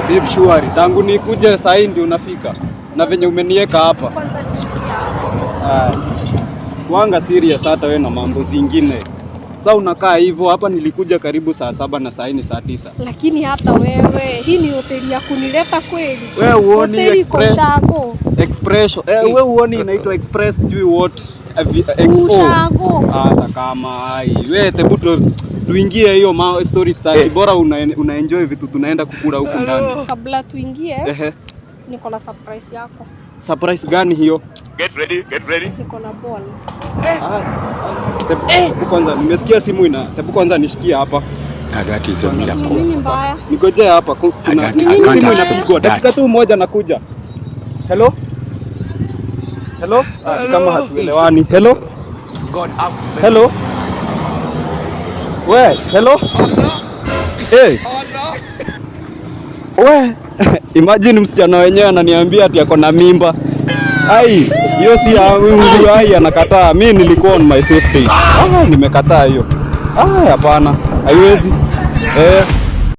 Babe, shwari. Tangu nikuje saa hii ndio unafika. Na venye umenieka hapa. Kwanza nishikia hapo. Ah, wanga serious hata wewe na mambo zingine. Sasa unakaa hivyo hapa, nilikuja karibu saa 7 na saa hii ni saa 9. Lakini hata wewe, hii ni hoteli ya kunileta kweli? Wewe huoni Hoteli iko express Ushago. Express. Eh, wewe huoni inaitwa express sijui what XO. Ushago. Hata kama ai, wewe tebu tuingie hiyo ma story style. Bora una enjoy vitu tunaenda kukula huku ndani. Kabla tuingie, Ehe. Niko na surprise yako. Surprise gani hiyo? Get ready, get ready. Niko na ball. Ah, tebu kwanza nimesikia simu ina. Tebu kwanza nishikie hapa. That is a Ni miracle. nini mbaya? Nigojee hapa kuna I can't simu accept inapigwa. that. Dakika tu moja nakuja. Hello? Hello? Ah, ni kama hatuelewani. Hello? God have Hello? We, hello? Hey. We, imagine msichana wenyewe ananiambia ati ako na mimba. Ai, hiyo si ya huyu, ai anakataa. Mi nilikuwa on my safe day. Ah, nimekataa hiyo. Ah, hapana. Haiwezi. Eh.